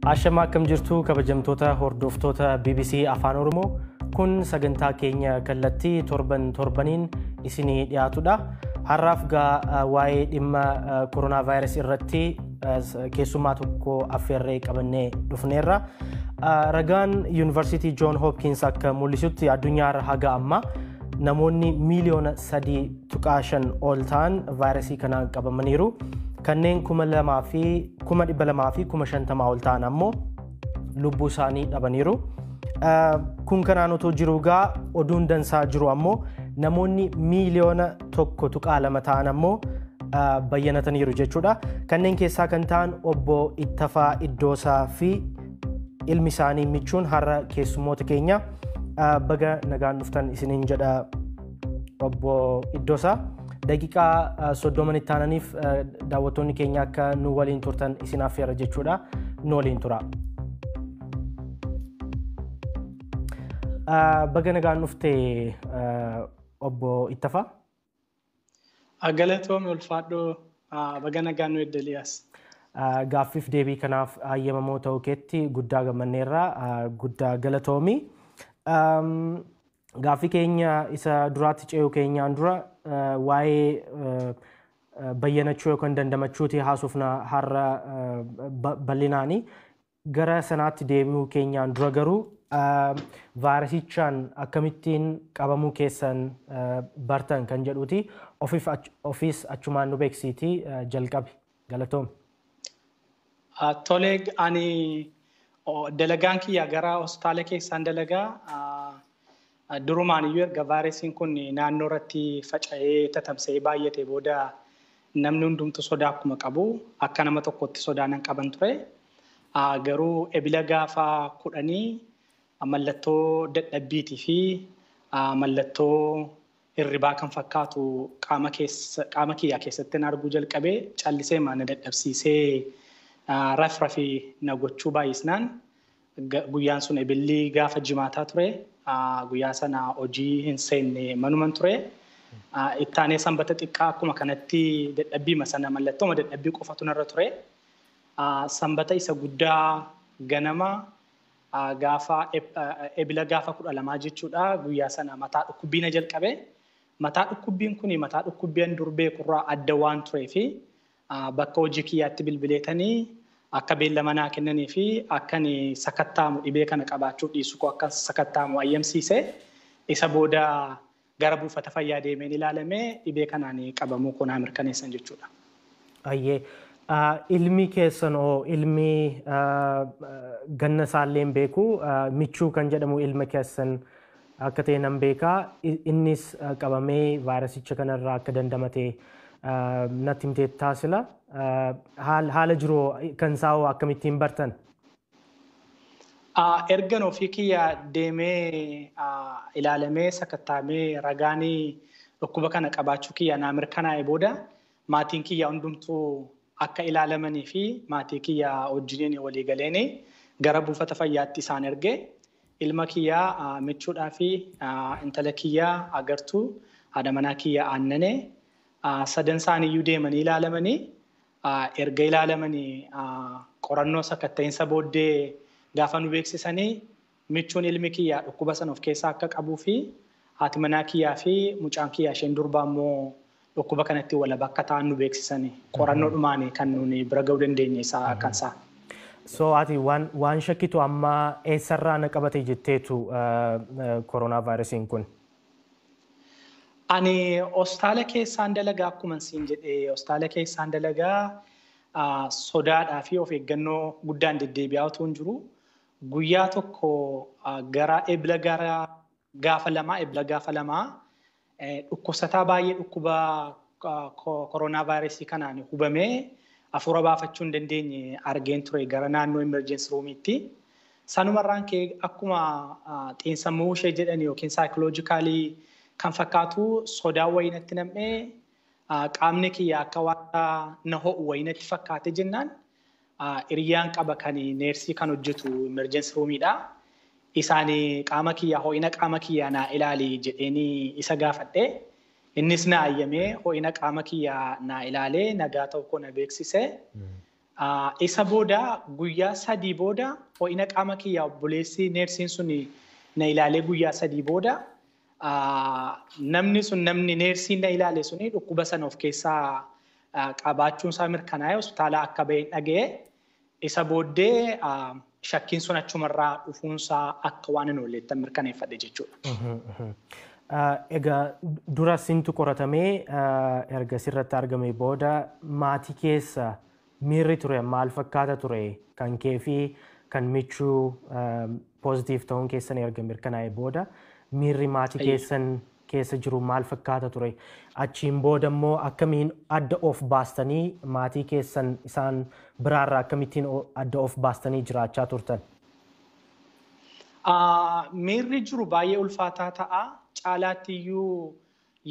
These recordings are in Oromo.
Ashamaa akkam jirtu kabajamtoota hordoftoota BBC Afaan Oromoo kun sagantaa keenya kallattii torban torbaniin isinii dhiyaatudha. Har'aaf gaa waa'ee dhimma koronaa vaayirasii irratti keessummaa tokko affeerree qabannee dhufneerra. Ragaan Yuunivarsiitii Joon Hopkins akka mul'isutti addunyaarra haga ammaa namoonni miiliyoona 3.5 ol ta'an vaayirasii kanaan qabamaniiru. Kanneen 250,000 ol ta'an ammoo lubbuu isaanii dhabaniiru. Kun kanaan otoo jiru gaa oduun dansaa jiru ammoo namoonni miiliyoona 1.2 ta'an ammoo bayyanataniiru jechuudha. Kanneen keessaa kan ta'an obbo Ittafaa Iddoosaa fi ilmi isaanii michuun har'a keessummoota keenya baga nagaan dhuftan isiniin jedha obbo Iddoosaa. Daqiiqaa 30 itti aananiif daawwattoonni keenya akka nu waliin turtan isin affeera jechuudha. Nu waliin tura. Baga nagaan dhufte obbo Ittafaa. Galatoomii ulfaadhoo baga nagaan nu eddeliyaas. Gaaffiif deebii kanaaf hayyamamoo ta'uu keetti guddaa gammanneerra guddaa galatoomii. Gaaffii keenya isa duraatti ce'uu keenyaan dura waa'ee bayyanachuu yookaan dandamachuuti haasofna har'a bal'inaani. Gara sanaatti deebi'uu keenyaan dura garuu vaayirasichaan akkamittiin qabamuu keessan bartan kan jedhuuti. Ofiis achumaan nu beeksiitii jalqabi. Galatoomi. Tole ani dalagaan kiyya gara hospitaala keessaan dalagaa. Durumaan iyyuu erga vaayirasiin kun naannoo irratti faca'ee tatamsa'ee baay'ate booda namni hundumtu sodaa akkuma qabu akka nama tokkotti sodaa nan qaban ture. Garuu ebila gaafa 10 mallattoo dadhabbiitii fi mallattoo hirribaa kan fakkaatu qaama kiyyaa keessatti arguu jalqabee callisee na dadhabsiisee rafrafii na gochuu baay'isnaan guyyaan sun ebilli gaafa jimaataa ture. Guyyaa sana hojii hin seenne manuman ture. Ittaanee sanbata xiqqaa akkuma kanatti dadhabbiima sana mallattooma dadhabbii qofatu narra ture. Sanbata isa guddaa ganama gaafa ebila gaafa 12 jechuudha. Guyyaa sana mataa dhukkubbii na jalqabe. Mataa dhukkubbiin kun mataa dhukkubbiin dur beekurraa adda waan turee fi bakka hojii kiyyaatti bilbileetanii akka beellama naa kennanii fi akka sakattaamu dhibee kana qabaachuu dhiisu koo akka sakattaamu ayyamsiise isa booda gara buufata fayyaa deemeen ilaalamee dhibee kanaan qabamuu koo naa mirkaneessan jechuudha. Ayyee ilmi keessan oo ilmi ganna isaallee hin beeku michuu kan jedhamu ilma keessan akka ta'e nan beekaa innis qabamee vaayirasicha kanarraa akka dandamate natti himtee taasila. Haala jiru kan isaa hoo akkamittiin bartan? Ergan ofii kiyya deemee ilaalamee sakattaamee ragaan dhukkuba kana qabaachuu kiyya naa mirkanaa'e booda maatiin kiyya hundumtuu akka ilaalamanii fi maatii kiyya wajjiniin walii galeen gara buufata fayyaatti isaan erge. Ilma kiyya michuudhaa fi intala kiyya agartuu haadha manaa kiyya aannane sadan isaaniiyyuu deemanii ilaalamanii erga ilaalamanii qorannoo sakatta'insa booddee gaafa nu beeksisanii michuun ilmi kiyyaa dhukkuba sana of keessaa akka qabuu fi haati manaa kiyyaa fi mucaan kiyyaa isheen durbaa immoo dhukkuba kanatti walaba akka ta'an nu beeksisanii qorannoo dhumaanii kan nuni bira ga'uu dandeenye isaa kan isaa. So ati waan shakkitu amma eessarraa na qabate jetteetu koronaa vaayirasiin kun? Ani hospitaala keessaan dalagaa akkuma siin jedhee hospitaala keessaan dalagaa sodaadhaa fi of eeggannoo guddaan deddeebi'aa otoo hin jiru. Guyyaa tokko gara ebila gara gaafa lamaa ebila gaafa lamaa dhukkubsataa baay'ee dhukkuba koronaa vaayirasii kanaan hubamee hafuura baafachuu hin dandeenye argeen ture gara naannoo emergency roomiitti. Sanumarraan ka'ee akkuma xiinsammuu ishee jedhan yookiin saayikoloojikaalii kan fakkaatu sodaa wayii natti nam'ee qaamni kiyya akka waan na ho'u wayii natti fakkaate jennaan hiriyyaan qaba kan neersii kan hojjetu emergency roomiidha. Isaan qaama kiyya ho'ina qaama kiyyaa naa ilaali jedheenii isa gaafadhe. Innis na ayyamee ho'ina qaama kiyyaa naa ilaalee nagaa ta'uu koo na beeksise. Isa booda guyyaa 3 booda ho'ina qaama kiyyaa obboleessi neersiin sun na ilaalee guyyaa 3 booda namni sun namni neersiin na ilaale suni dhukkuba sana of keessaa qabaachuun isaa mirkanaa'ee hospitaala akka ba'een dhaga'e. Isa booddee shakkiin sun achumarraa dhufuunsaa akka waan hin oolleettan mirkaneeffadhe jechuudha. Egaa dura sintu qoratamee erga sirratti argame booda maatii keessa miirri ture maal fakkaata ture kan kee fi kan michuu poozitiif ta'uun keessan erga mirkanaa'e booda miirri maatii keessan keessa jiru maal fakkaata ture? Achiin booda immoo akkamiin adda of baastanii maatii keessan isaan biraarraa akkamittiin adda of baastanii jiraachaa turtan? Miirri jiru baay'ee ulfaataa ta'a. Caalaatti iyyuu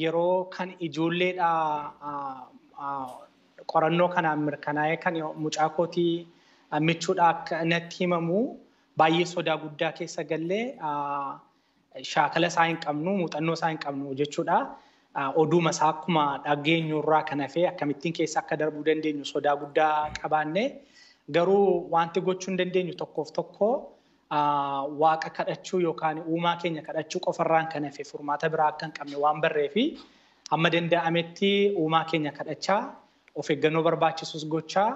yeroo kan ijoolleedha qorannoo kanaan mirkanaa'ee kan mucaa kootii michuudha akka natti himamu baay'ee sodaa guddaa keessa gallee shaakala isaa hin qabnu, muuxannoo isaa hin qabnu jechuudha. Oduuma isaa akkuma dhageenyu irraa kan hafe akkamittiin keessa akka darbuu dandeenyu sodaa guddaa qabaanne garuu wanti gochuu hin dandeenyu tokkoof tokko waaqa kadhachuu yookaan uumaa keenya kadhachuu qofarraan kan hafe furmaata biraa akka hin qabne waan barree fi hamma danda'ametti uumaa keenya kadhachaa of eeggannoo barbaachisus gochaa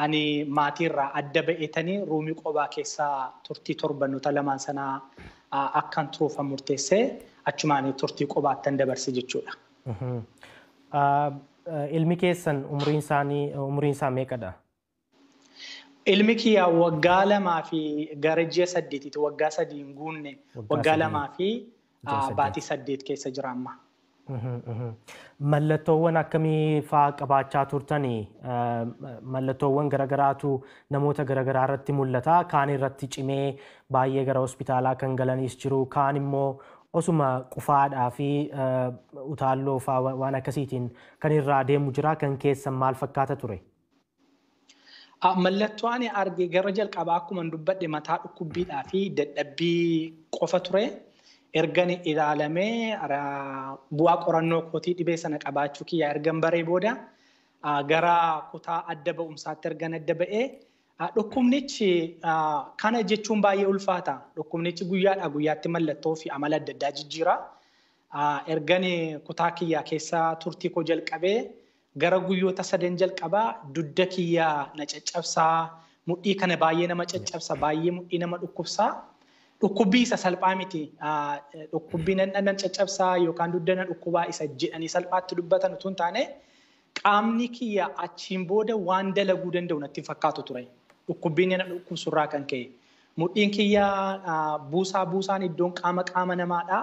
ani maatiirraa adda ba'eetanii ruumii qobaa keessaa turtii torbanoota lamaan sanaa akkan turuufan murteessee achumaan turtii qobaattan dabarse jechuudha. Ilmi keessan umriin isaa meeqadha? Ilmi kiyya waggaa 2 fi gara ji'a 8tti waggaa 3 hin guunne waggaa 2 fi baatii 8 keessa jira amma. Mallattoowwan akkamii fa'aa qabaachaa turtanii? Mallattoowwan garagaraatu namoota garagaraa irratti mul'ata. Kaan irratti cimee baay'ee gara hospitaalaa kan galanis jiru. Kaan immoo osuma qufaadhaa fi utaalloo fa'aa waan akkasiitiin kan irraa deemu jira. Kan keessan maal fakkaata ture? Mallattoo ani arge gara jalqabaa akkuma dubbadhe mataa dhukkubbiidhaa fi dadhabbii qofa ture. Ergan ilaalamee bu'aa qorannoo kootii dhibee sana qabaachuu kiyya ergan baree booda gara kutaa adda ba'umsaatti ergan adda ba'ee dhukkubnichi kana jechuun baay'ee ulfaata. Dhukkubnichi guyyaadhaa guyyaatti mallattoo fi amala adda addaa jijjiira. Ergan kutaa kiyyaa keessa turtii koo jalqabee gara guyyoota 3 jalqabaa dugda kiyyaa na caccabsaa, mudhii kana baay'ee nama caccabsa, baay'ee mudhii nama dhukkubsaa. Dhukkubbii isa salphaa miti. Dhukkubbii nan caccabsaa yookaan dugda na dhukkubaa isa jedhanii salphaatti dubbatan utuu hin taane qaamni kiyya achiin booda waan dalaguu danda'u natti fakkaatu ture. Dhukkubbiin na dhukkubsurraa kan ka'e. Mudhiin kiyya buusaa buusaan iddoon qaama qaama namaadha.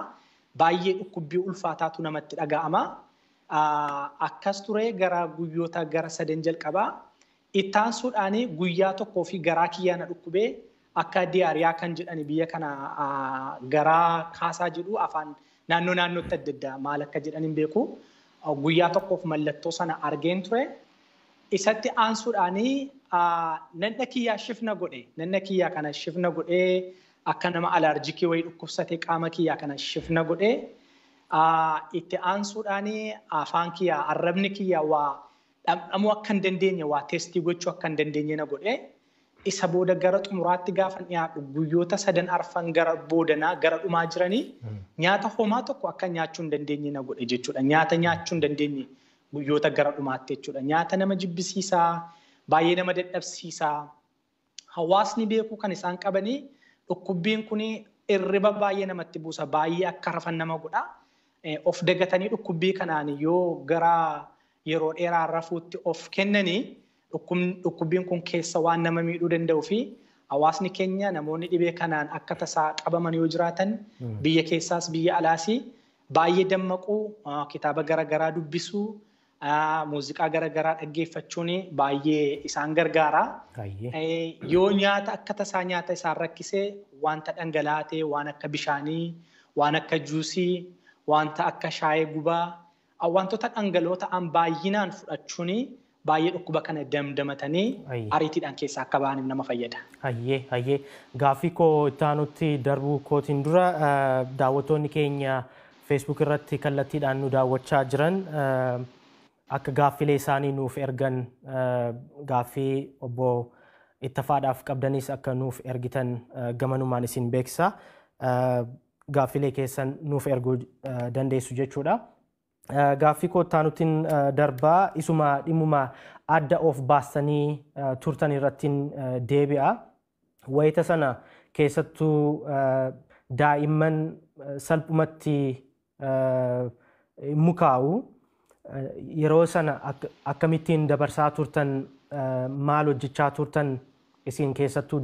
Baay'ee dhukkubbii ulfaataatu namatti dhaga'ama. Akkas ture gara guyyoota gara 3 jalqabaa. Ittaansuudhaan guyyaa tokkoo fi garaa kiyyaa na dhukkubee akka diyaariyaa kan jedhani biyya kana garaa kaasaa jedhu afaan naannoo naannootti adda addaa maal akka jedhan hin beeku. Guyyaa tokkoof mallattoo sana argeen ture. Isatti aansuudhaan nanna kiyyaa shifna godhe. Nanna kiyyaa kana shifna godhee akka nama alaarjikii wayii dhukkubsatee qaama kiyyaa kana shifna godhee itti aansuudhaan afaan kiyyaa arrabni kiyyaa waa dhamdhamuu akka hin dandeenye waa teestii gochuu akka hin dandeenye na godhe. Isa booda gara xumuraatti gaafa dhiyaadhu guyyoota 3 4 gara boodanaa gara dhumaa jiranii nyaata homaa tokko akka nyaachuu hin dandeenye na godhe jechuudha. Nyaata nyaachuu hin dandeenye guyyoota gara dhumaatti jechuudha. Nyaata nama jibbisiisaa, baay'ee nama dadhabsiisaa. Hawaasni beekuu kan isaan qabanii dhukkubbiin kun irriba baay'ee namatti buusa, baay'ee akka rafan nama godha. Of dagatanii dhukkubbii kanaan yoo gara yeroo dheeraa rafuutti of kennanii dhukkubbiin kun keessa waan nama miidhuu danda'uu fi hawaasni keenya namoonni dhibee kanaan akka tasaa qabaman yoo jiraatan biyya keessaas biyya alaas baay'ee dammaquu, kitaaba garaagaraa dubbisuu, muuziqaa garaagaraa dhaggeeffachuun baay'ee isaan gargaara. Yoo nyaata akka tasaa nyaata isaan rakkisee wanta dhangala'aa ta'e waan akka bishaanii, waan akka juusii, wanta akka shaayii gubaa, wantoota dhangala'oo ta'an baay'inaan fudhachuun baay'ee dhukkuba kana damdamatanii ariitiidhaan keessaa akka ba'aniif nama fayyada. Hayyee gaaffii koo itti aanutti darbuu kootiin dura daawwattoonni keenya Facebook irratti kallattiidhaan nu daawwachaa jiran akka gaaffilee isaanii nuuf ergan, gaaffii obbo Ittafaadhaaf qabdanis akka nuuf ergitan gamanumaan isin beeksisa. Gaaffilee keessan nuuf erguu dandeessu jechuudha. Gaaffii koottaanutiin darbaa, isuma dhimmuma adda of baastanii turtan irrattiin deebi'a. Wayita sana keessattuu daa'imman salphumatti mukaa'u. Yeroo sana akkamittiin dabarsaa turtan, maal hojjechaa turtan, isin keessattuu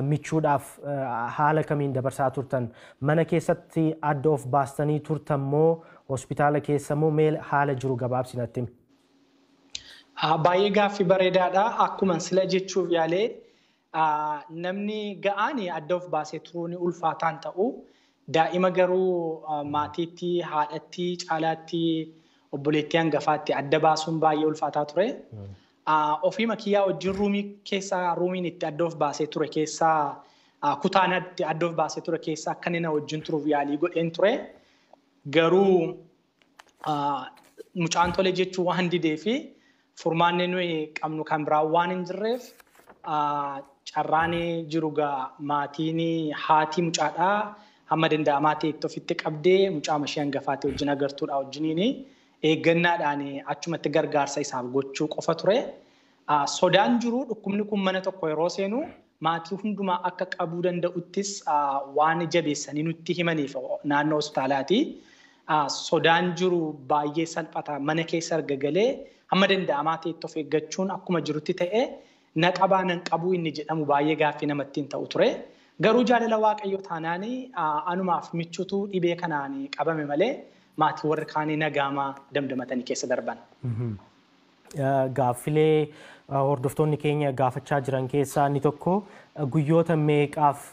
michuudhaaf haala kamiin dabarsaa turtan? Mana keessatti adda of baastanii turtan moo hospitaala keessa moo, mee haala jiru gabaabsinatti himi? Baay'ee gaaffii bareedaadha. Akkuma sila jechuuf yaalee, namni ga'aan adda of baasee turuun ulfaataan ta'u, daa'ima garuu maatiitti, haadhatti, caalaatti obboleettii hangafaatti adda baasuun baay'ee ulfaataa ture. Ofiima kiyyaa wajjin ruumii keessaa, ruumiin itti adda of baasee ture keessaa, kutaan itti adda of baasee ture keessaa akka inni na wajjin turuuf yaalii godheen ture. Garuu mucaan tole jechuu waan didee fi furmaanni nuyi qabnu kan biraa waan hin jirreef, carraan jiru gaa maatiin haati mucaadhaa hamma danda'amaa ta'etti ofitti qabdee mucaa ishee hangafaatti wajjin agartuudha wajjiniin eeggannaadhaan achumatti gargaarsa isaaf gochuu qofa ture. Sodaan jiru, dhukkubni kun mana tokko yeroo seenu maatii hundumaa akka qabuu danda'uttis waan jabeessanii nutti himaniif naannoo hospitaalaati. Sodaan jiru baay'ee salphata, mana keessa erga galee hamma danda'amaa ta'etti of eeggachuun akkuma jirutti ta'e, na qabaa nan qabuu inni jedhamu baay'ee gaaffii namatti hin ta'u ture. Garuu jaalala Waaqayyoo taanaan anumaaf michuutu dhibee kanaan qabame malee maatii warri kaanii nagaamaa damdamatanii keessa darban. Gaaffilee hordoftoonni keenya gaafachaa jiran keessaa inni tokko, guyyoota meeqaaf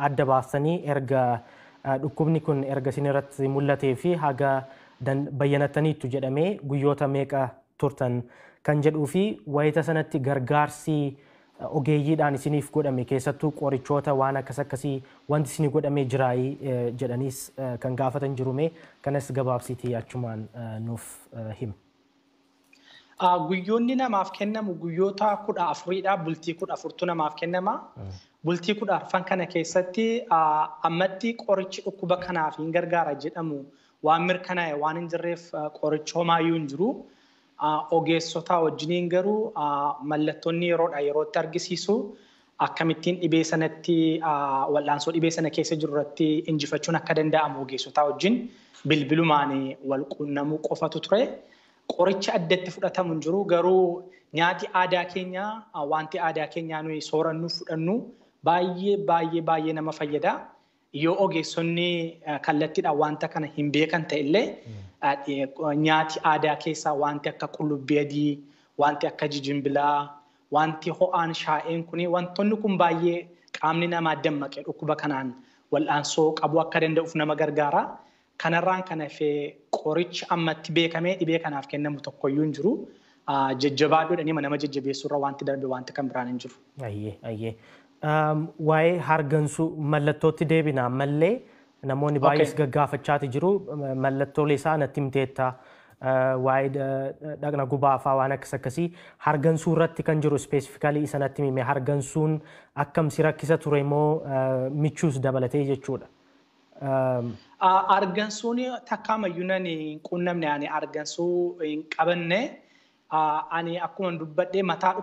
adda baastanii erga dhukkubni kun erga isin irratti mul'atee fi haga bayyanattaniittu jedhamee guyyoota meeqa turtan kan jedhuu fi wayita sanatti gargaarsi ogeeyyiidhaan isiniif godhame, keessattuu qorichoota waan akkas akkasii wanti isinii godhamee jiraayii jedhaniis kan gaafatan jirume, kanas gabaabsiitii achumaan nuuf himi. Guyyoonni namaaf kennamu guyyoota 14dha. Bultii 14tu namaaf kennama. Bultii 14 kana keessatti ammatti qorichi dhukkuba kanaaf hin gargaara jedhamu waan mirkanaa'e waan hin jirreef qorichi homaayyuu hin jiru. Ogeessota wajjiniin garuu mallattoonni yeroodha yerootti argisiisu akkamittiin dhibee sanatti wal'aansoo dhibee sana keessa jiru irratti injifachuun akka danda'amu ogeessota wajjin bilbilumaan wal quunnamuu qofatu ture. Qoricha addatti fudhatamu hin jiru, garuu nyaati aadaa keenyaa, wanti aadaa keenyaa nuyi soorannu fudhannu baay'ee baay'ee baay'ee nama fayyada. Yoo ogeessonni kallattiidhaan wanta kana hin beekan ta'ellee, nyaati aadaa keessaa wanti akka qullubbii adii, wanti akka jijimbilaa, wanti ho'aan shaa'een kuni, wantoonni kun baay'ee qaamni namaa dammaqee dhukkuba kanaan wal'aansoo qabuu akka danda'uuf nama gargaara. Kanarraan kan hafe qorichi ammatti beekamee dhibee kanaaf kennamu tokkoyyuu hin jiru. Jajjabaadhuudhaan nama jajjabeessuurra wanti darbe wanti kan biraan hin jiru. Ayyee, ayyee. Waa'ee hargansuu mallattootti deebina, ammallee namoonni baay'ees gaggaafachaati jiru. Mallattoolee isaa natti himteetta. Waa'ee dhaqna gubaa fa'aa waan akkas akkasii, hargansuu irratti kan jiru specifically isa natti hime. Hargansuun akkam si rakkisa ture moo michuus dabalatee jechuudha? Argansuun takkaamayyuu nan hin quunnamne, ani argansuu hin qabanne. Ani akkuma dubbadhee mataa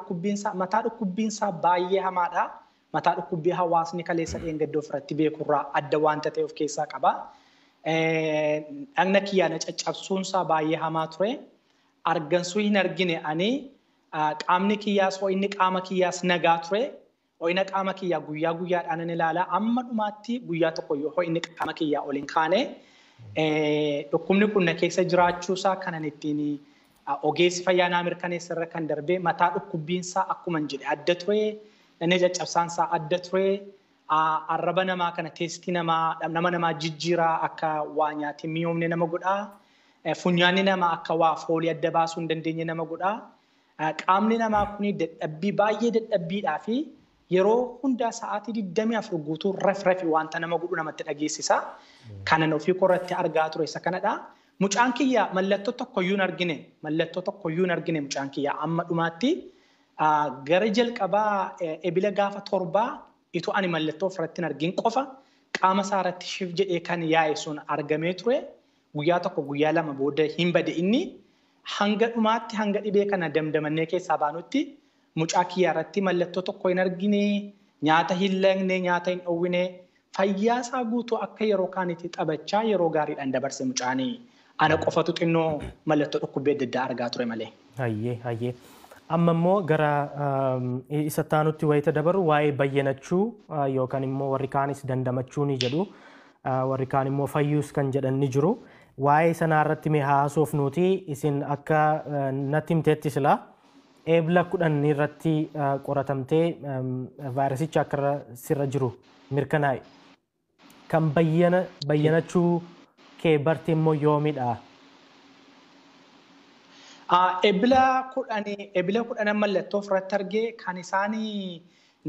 dhukkubbiinsaa baay'ee hamaadha. Mataa dhukkubbii hawaasni kaleessa dheengaddoo ofirratti beekurraa adda wanta ta'e of keessaa qaba. Dhagna kiyyaana caccabsuunsaa baay'ee hamaa ture. Argansuu hin argine ani, qaamni kiyyaas ho'inni qaama kiyyaas nagaa ture. Ho'ina qaama kiyyaa guyyaa guyyaadhaan nan ilaala. Amma dhumaatti guyyaa tokko yoo ho'inni qaama kiyyaa ol hin kaane, dhukkubni kun na keessa jiraachuusaa kanan ittiin ogeessi fayyaa naa mirkaneessa irra kan darbee mataa dhukkubbiinsaa akkuma hin jedhe adda ture. Dhagna caccabsaansaa adda ture. Arraba namaa kana taste namaa nama namaa jijjiiraa, akka waa nyaatee mi'oomne nama godhaa. Funyaanni namaa akka waa foolii adda baasuu hin dandeenye nama godhaa. Qaamni namaa kun dadhabbii baay'ee dadhabbiidhaa fi yeroo hundaa sa'aatii 24 guutuu raf rafi wanta nama godhu namatti dhageessisa. Kanan ofii korratti argaa ture isa kanadha. Mucaan kiyya mallattoo tokkoyyuu hin argine, mallattoo tokkoyyuu hin argine mucaan kiyya amma dhumaatti gara jalqabaa ebila gaafa 7 itoo ani mallattoo ofirratti hin argin qofa qaama isaa irratti shif jedhee kan yaa'e sun argamee ture. Guyyaa 1 guyyaa 2 booda hin bade inni hanga dhumaatti hanga dhibee kana damdamannee keessaa baanutti mucaa kiyya irratti mallattoo tokko hin argine, nyaata hin lagne, nyaata hin dhowwine, fayyaa isaa guutuu akka yeroo kaanitti taphachaa yeroo gaariidhaan dabarse mucaanii. Ana qofatu xinnoo mallattoo dhukkubbii adda addaa argaa ture malee. Hayyee hayyee. Amma immoo gara isa taanutti wayita dabaru waa'ee bayyanachuu yookaan immoo warri kaanis dandamachuu ni jedhu. Warri kaan immoo fayyuus kan jedhan ni jiru. Waa'ee sanaa irratti mee haasoof nuti isin akka natti himteetti silaa eebla 10 irratti qoratamtee vaayirasicha akka sirra jiru mirkanaa'e. Kan bayyanachuu kee barte immoo yoomidha? Ebila 10 mallattoo ofirratti argee kan isaanii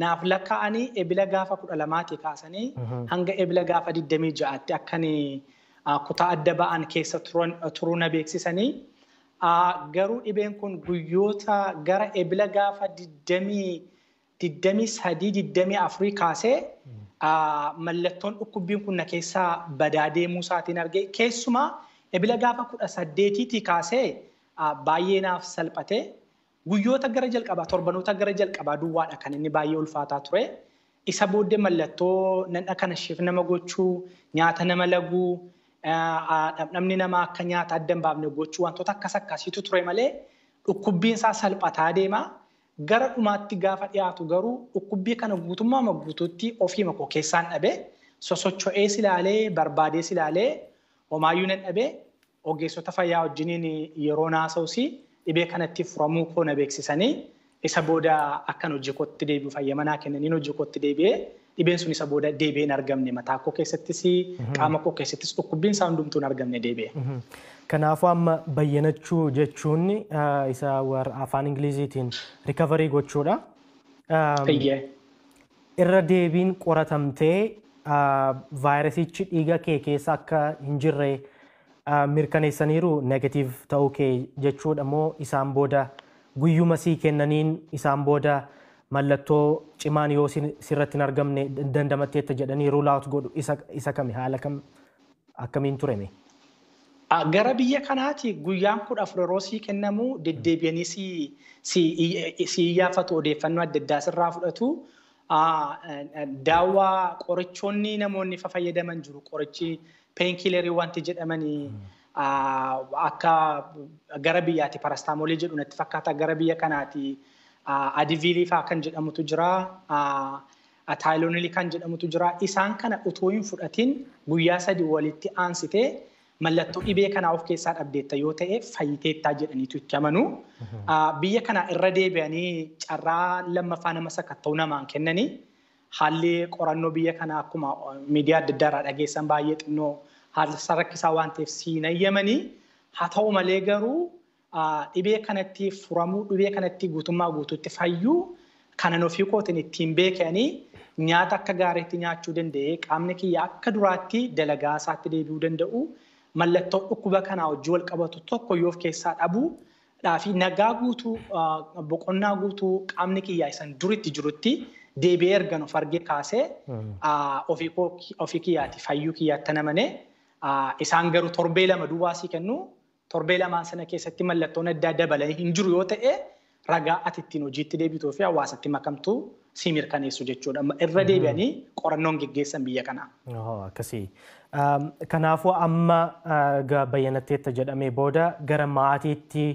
naaf lakkaa'anii ebila gaafa 12 kaasanii hanga ebila gaafa 26tti akkanii kutaa adda ba'an keessa turuu na beeksisanii. Garuu dhibeen kun guyyoota gara ebila gaafa 23 24 kaasee mallattoon dhukkubbiin kun na keessaa badaa deemuu isaatiin argee keessumaa ebila gaafa 18 kaasee baay'ee naaf salphate. Guyyoota gara jalqabaa torbanoota gara jalqabaa duwwaadha kan inni baay'ee ulfaataa ture. Isa booddee mallattoo nan kana shiif nama gochuu, nyaata nama laguu, dhamdhamni namaa akka nyaata adda hin baafne gochuu wantoota akkas akkasiitu ture malee dhukkubbiin isaa salphataa deema. Gara dhumaatti gaafa dhiyaatu garuu dhukkubbii kana guutummaa guutuutti ofiima koo keessaan dhabe sosocho'ees ilaalee barbaadees ilaalee homaayyuu nan dhabe ogeessota fayyaa wajjiniin yeroo naasa'us dhibee kanatti furamuu koo na beeksisanii isa booda akkan hojii kootti deebi'u fayya manaa kennaniin hojii kootti deebi'ee dhibeen sun isa booda deebi'ee hin argamne mataa koo keessattis qaama koo keessattis dhukkubbiin isaa hundumtuu hin argamne deebi'e. Kanaafuu amma bayyanachuu jechuun isa warra afaan Ingiliziitiin rikaverii gochuudha. Irra deebiin qoratamtee vaayirasichi dhiiga kee keessa akka hin jirre mirkaneessaniiru negatiiv ta'uu kee jechuudha moo isaan booda guyyuma sii kennaniin isaan booda mallattoo cimaan yoo sirratti hin argamne dandamatteetta jedhanii rule out godhu isa kami haala kam akkamiin tureme? Gara biyya kanaati guyyaan 14 yeroo sii kennamu deddeebi'anii si iyyaafatu odeeffannoo adda addaa sirraa fudhatu. Daawwaa qorichoonni namoonni fayyadaman jiru qorichi peenkiilerii wanti jedhamanii akka gara biyyaatti parastaamoolii jedhu natti fakkaata gara biyya kanaati adiviilii fa'aa kan jedhamutu jira. Taayiloonilii kan jedhamutu jira. Isaan kana utuu hin fudhatin guyyaa 3 walitti aansitee mallattoo dhibee kanaa of keessaa dhabdeetta yoo ta'e fayyiteettaa jedhaniitu itti amanu. Biyya kana irra deebi'anii carraa lammaffaa nama sakatta'u namaan kennanii haalli qorannoo biyya kanaa akkuma miidiyaa adda addaa irraa dhageessan baay'ee xinnoo haala rakkisaa waan ta'eef siin ayyamanii haa ta'u malee garuu dhibee kanatti furamuu dhibee kanatti guutummaa guutuutti fayyuu kanan ofii kootiin ittiin beekanii nyaata akka gaariitti nyaachuu danda'ee qaamni kiyya akka duraatti dalagaa isaatti deebi'uu danda'u mallattoo dhukkuba kanaa wajjin wal qabatu tokko yoo of keessaa dhabuu fi nagaa guutuu boqonnaa guutuu qaamni kiyyaa isan duritti jirutti deebi'ee ergan of argee kaasee ofii kiyyaatti fayyuu kiyyaatti namane isaan garuu torbee 2 duwwaa sii kennu torbee 2 sana keessatti mallattoon addaa dabalanii hin jiru yoo ta'e ragaa ati ittiin hojiitti deebituu fi hawaasatti makamtu si mirkaneessu jechuudha. Irra deebi'anii qorannoon geggeessan biyya kanaa. Akkasii. Kanaafuu amma bayyanatteetta jedhamee booda gara maatiitti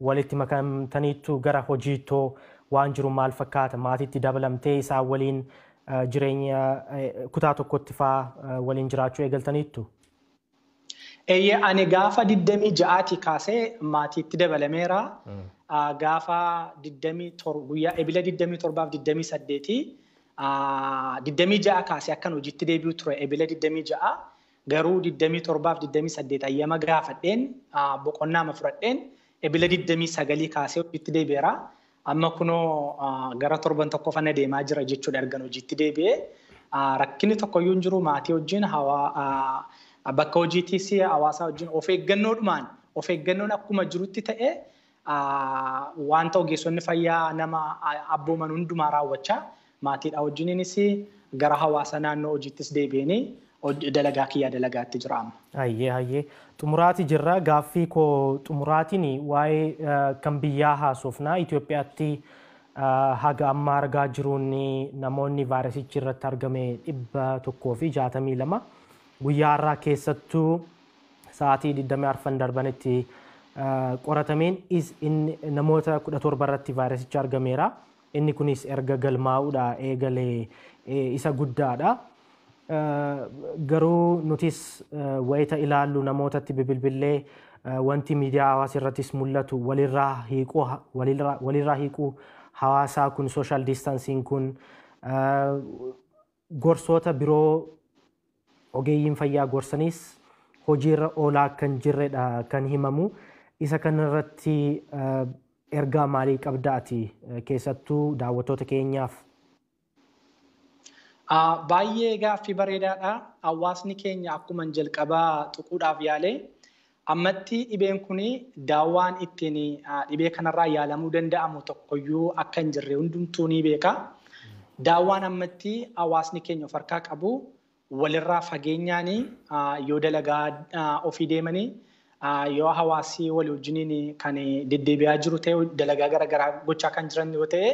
walitti makamtaniittu gara hojiittoo waan jiru maal fakkaata? Maatiitti dabalamtee isaan waliin jireenya kutaa tokkotti fa'aa waliin jiraachuu eegaltaniittu? Eeyyee ani gaafa 26 kaasee maatiitti dabalameera. Gaafa 27 guyyaa ebila 27 fi 28 26 kaasee akkan hojiitti deebi'u ture ebila 26 garuu 27 fi 28 ayyama gaafadheen boqonnaama fudhadheen ebila 29 kaasee hojiitti deebi'eera. Amma kunoo gara torban tokko fana deemaa jira jechuudha ergan hojiitti deebi'ee. Rakkinni tokkoyyuu hin jiru maatii wajjin hawaa Bakka hojiittis hawaasa wajjin of eeggannoodhumaan of eeggannoon akkuma jirutti ta'e wanta ogeessonni fayyaa nama abbooman hundumaa raawwachaa maatiidha wajjiniinis gara hawaasa naannoo hojiittis deebi'anii dalagaa kiyyaa dalagaatti jira amma. Hayyee hayyee xumuraati jirra gaaffii koo xumuraatiin waa'ee kan biyyaa haasofnaa Itoophiyaatti haga ammaa argaa jiruun namoonni vaayirasichi irratti argame 162 guyyaa har'aa keessattuu sa'aatii 24 darbanitti qoratameen namoota 17 irratti vaayirasichi argameera. Inni kunis erga galmaa'uudha eegalee isa guddaadha. Garuu nutis wayita ilaallu namootatti bilbillee wanti miidiyaa hawaasaa irrattis mul'atu walirraa hiiquu hawaasaa kun sooshaal diistansiin kun gorsoota biroo ogeeyyiin fayyaa gorsanis hojiirra oolaa kan jirredha kan himamu. Isa kanarratti ergaa maalii qabda ati keessattuu daawwattoota keenyaaf? Baay'ee gaaffii bareedaadha. Hawaasni keenya akkuma jalqabaa tuquudhaaf yaale ammatti dhibeen kun daawwaan ittiin dhibee kanarraa yaalamuu danda'amu tokkoyyuu akka hin jirre hundumtuu ni beeka. Daawwaan ammatti hawaasni keenya of harkaa qabu walirraa fageenyaan yoo dalagaa ofii deemanii yoo hawaasi walii wajjiniin kan deddeebi'aa jiru ta'e dalagaa garaagaraa gochaa kan jiran yoo ta'e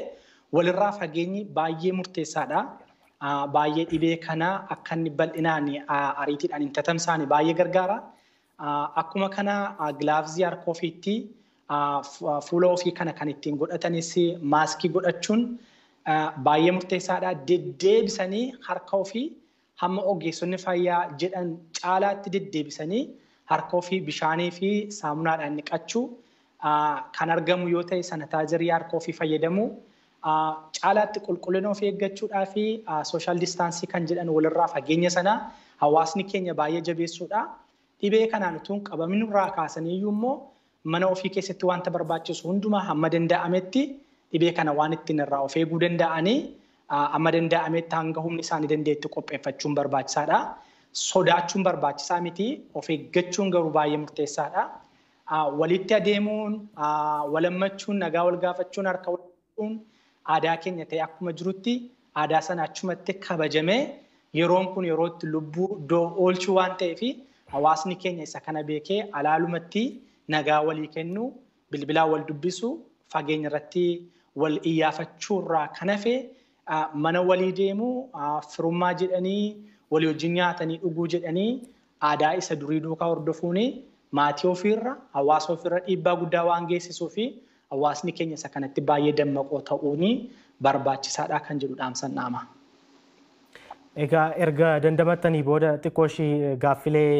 walirraa fageenyi baay'ee murteessaadha. Baay'ee dhibee kana akka inni bal'inaan ariitiidhaan hin tatamsaane baay'ee gargaara. Akkuma kana gilaavzii harka ofiitti fuula ofii kana kan ittiin godhatanis maaskii godhachuun baay'ee murteessaadha. Deddeebisanii harka ofii hamma ogeessonni fayyaa jedhan caalaatti deddeebisanii harka ofii bishaanii fi saamunaadhaan dhiqachuu kan argamu yoo ta'e sanitaayizarii harka ofii fayyadamuu caalaatti qulqullina ofii eeggachuudhaa fi sooshaal diistaansii kan jedhan walirraa fageenya sana hawaasni keenya baay'ee jabeessuudha. Dhibee kanaan utuu hin qabamin irraa kaasanii iyyuu immoo mana ofii keessatti wanta barbaachisu hundumaa hamma danda'ametti dhibee kana waan ittiin irraa of eeguu danda'anii amma danda'ametti hanga humni isaanii dandeetti qopheeffachuun barbaachisaadha. Sodaachuun barbaachisaa miti. Of eeggachuun garuu baay'ee murteessaadha. Walitti adeemuun, walammachuun, nagaa wal gaafachuun, harka wal fuudhuun aadaa keenya ta'e akkuma jirutti aadaa sana achumatti kabajamee yeroon kun yeroo itti lubbuu oolchuu waan ta'eef hawaasni keenya isa kana beekee alaalumatti nagaa walii kennu, bilbilaan wal dubbisu, fageenya irratti wal iyyaafachuu irraa kan hafe mana walii deemuu, firummaa jedhanii walii wajjin nyaatanii dhuguu jedhanii aadaa isa durii duukaa hordofuun maatii ofiirra hawaasa ofiirra dhiibbaa guddaa waan geessisuu fi hawaasni keenya isa kanatti baay'ee dammaqoo ta'uun barbaachisaadha kan jedhu dhaamsan dhaama. Egaa erga dandamattanii booda xiqqoo ishii gaaffilee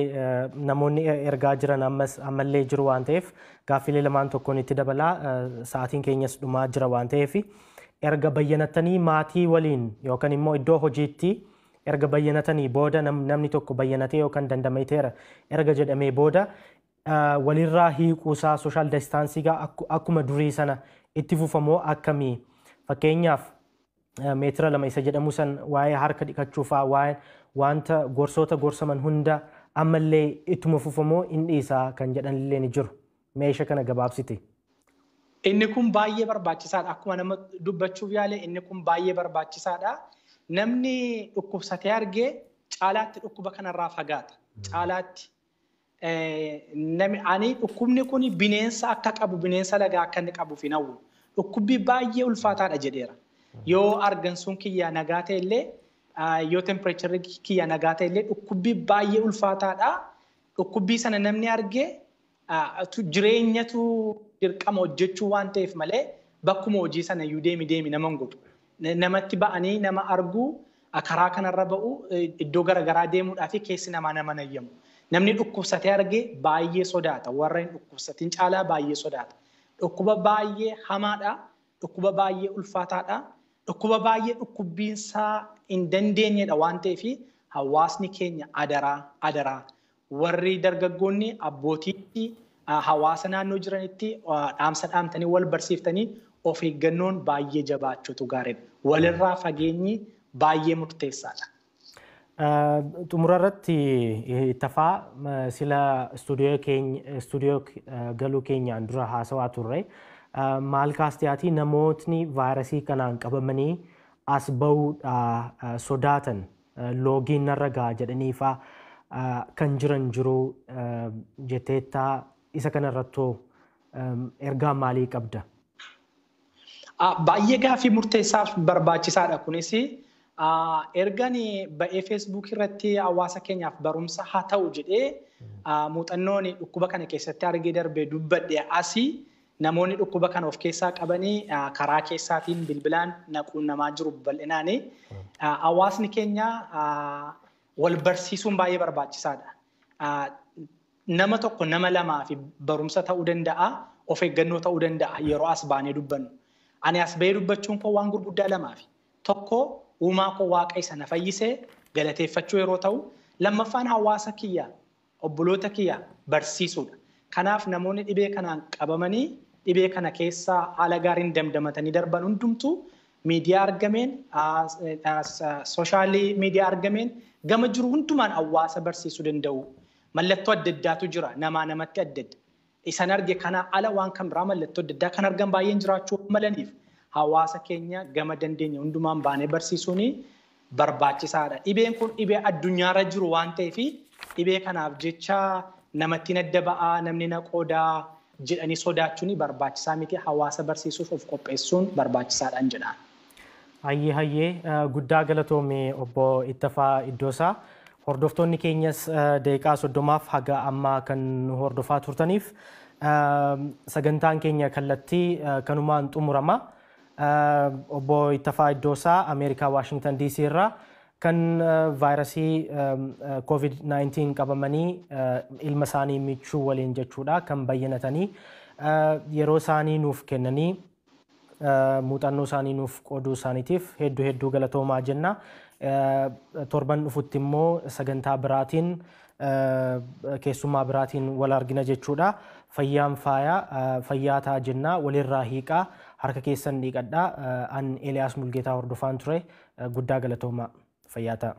namoonni ergaa jiran ammas ammallee jiru waan ta'eef gaaffilee lamaan tokkoon itti dabalaa sa'aatiin keenyas dhumaa jira waan ta'eef erga bayyanattanii maatii waliin yookaan immoo iddoo hojiitti erga bayyanatanii booda namni tokko bayyanatee yookaan dandamateera erga jedhamee booda walirraa hiikuusaa sooshaal diistaansii akkuma durii sana itti fufamoo akkamii fakkeenyaaf meetira 2 isa jedhamu san waa'ee harka dhiqachuu fa'aa waa'ee wanta gorsoota gorsaman hunda ammallee ittuma fufamoo hin dhiisaa kan jedhan illee ni jiru. Meeshaa kana gabaabsite. Inni kun baay'ee barbaachisaadha. Akkuma nama dubbachuuf yaale inni kun baay'ee barbaachisaadha. Namni dhukkubsatee argee caalaatti dhukkuba kanarraa fagaata. Caalaatti. Ani dhukkubni kun bineensa akka qabu bineensa lagaa akka inni qabuuf hin hawwu. Dhukkubbi baay'ee ulfaataadha jedheera. Yoo argansuun kiyya nagaa ta'e illee yoo tempireecharri kiyya nagaa ta'e illee dhukkubbii baay'ee ulfaataadha. Dhukkubbii sana namni argee jireenyatu dirqama hojjechuu waan ta'eef malee bakkuma hojii sana iyyuu deemi deemi nama hin godhu. Namatti ba'anii nama arguu karaa kanarra ba'u iddoo garaagaraa deemuudhaa fi keessi namaa nama nayyamu. Namni dhukkubsatee argee baay'ee sodaata. Warra hin dhukkubsatin caalaa baay'ee sodaata. Dhukkuba baay'ee hamaadha. Dhukkuba baay'ee ulfaataadha. Dhukkuba baay'ee dhukkubbiinsaa hin dandeenyedha waan ta'eef hawaasni keenya adaraa adaraa warri dargaggoonni abbootiitti hawaasa naannoo jiranitti dhaamsa dhaamtanii wal barsiiftanii of eeggannoon baay'ee jabaachuutu gaariidha. Walirraa fageenyi baay'ee murteessaadha. Xumura irratti Ittafaa, sila istuudiyoo galuu keenyaan dura haasawaa turre. Maal kaastiyaatii namootni vaayirasii kanaan qabamanii as bahuudha sodaatan, loogiin narra ga'a jedhanii faa kan jiran jiru jetteettaa, isa kanarrattoo ergaa maalii qabda? Baay'ee gaaffii murteessaaf barbaachisaadha kunis. Ergan ba'ee Facebook irratti hawaasa keenyaaf barumsa haa ta'u jedhee muuxannoon dhukkuba kana keessatti argee darbee dubbadhe asii, namoonni dhukkuba kana of keessaa qabanii karaa keessaatiin bilbilaan na quunnamaa jiru bal'inaani. Hawaasni keenya wal barsiisuun baay'ee barbaachisaadha. Nama tokko, nama lamaa fi barumsa ta'uu danda'a, of eeggannoo ta'uu danda'a yeroo as baanee dubbannu. Ani as ba'ee dubbachuun koo waan gurguddaa lamaafi. Tokko, uumaa koo Waaqa isa na fayyisee galateeffachuu yeroo ta'u, lammaffaan hawaasa kiyya, obboloota kiyya barsiisuudha. Kanaaf namoonni dhibee kanaan qabamanii dhibee kana keessa haala gaariin damdamatanii darban hundumtuu miidiyaa argameen, social media argameen, gama jiru hundumaan hawaasa barsiisuu danda'u. Mallattoo adda addaatu jira, namaa namatti adda adda. Isan arge kana ala waan kan biraa mallattoo adda addaa kan argan baay'een jiraachuu malaniif hawaasa keenya gama dandeenya hundumaan baanee barsiisuun barbaachisaadha. Dhibeen kun dhibee addunyaarra jiru waan ta'eef, dhibee kanaaf jecha namatti adda ba'aa, namni na qoodaa jedhanii sodaachuun barbaachisaa miti, hawaasa barsiisuuf of qopheessuun barbaachisaadhaan jedha. Hayyee hayyee, guddaa galatoome obbo Ittafaa Iddoosaa. Hordoftoonni keenyas daqiiqaa 30f haga ammaa kan nu hordofaa turtaniif sagantaan keenya kallattii kanumaan xumurama. Obbo Ittafaa Iddoosaa Ameerikaa Waashingtan DC irraa kan vaayirasii COVID-19 qabamanii ilma isaanii michuu waliin jechuudha kan bayyanatanii, yeroo isaanii nuuf kennanii muuxannoo isaanii nuuf qooduu isaaniitiif hedduu hedduu galatoomaa jenna. Torban dhufutti immoo sagantaa biraatiin, keessummaa biraatiin wal argina jechuudha. Fayyaan faaya, fayyaa ta'a jenna, walirraa hiiqaa, harka keessan dhiqadhaa. An Eeliyaas Mulgeetaa hordofaan ture, guddaa galatoomaa, fayyaa ta'a.